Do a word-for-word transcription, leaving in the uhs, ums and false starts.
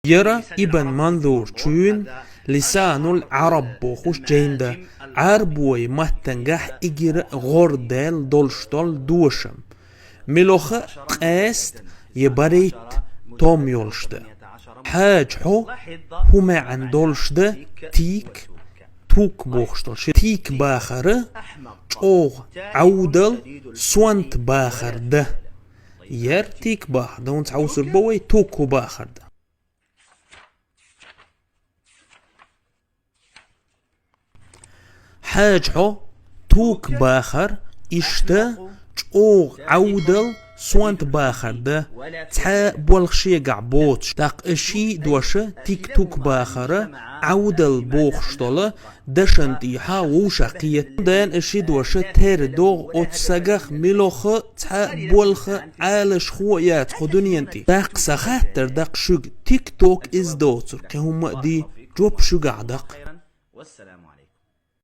Яра Ибн Манзур чуьн «Лисанул Ӏараб» бохуш жайна да, Ӏарбой маттангахь эггара гӀордаьлла долуш долу дошам. Милоха къаьста я барайтта том йолуш да. Хьаьжа хьо хӀун маьӀна долуш да тик, тук бохуш долу. Ши тик бахара чӀогӀа Ӏовдал сонта бахар да. Яр тик бахар да, хӀунда хьовсур бу вай, тук хӀун бахар да. Хьаьжа хьо тук бахар иштта чӀогӀа Ӏовдал сонта бахар да, цхьа болх шегахь боцуш. ТӀаккха и ши доша тик-тук бахара Ӏовдал бохуш долу дашна тӀехьа вовшах кхета. Ден и ши доша тера догӀу оцу сагах милоха цхьа болха Ӏалашхо а яц кху дуьнен тӀе. ТӀаккха сан хаттар даккха шуьга: тик-ток иза доцург кхин хӀумма а дий, жоп шуьгахь даккха.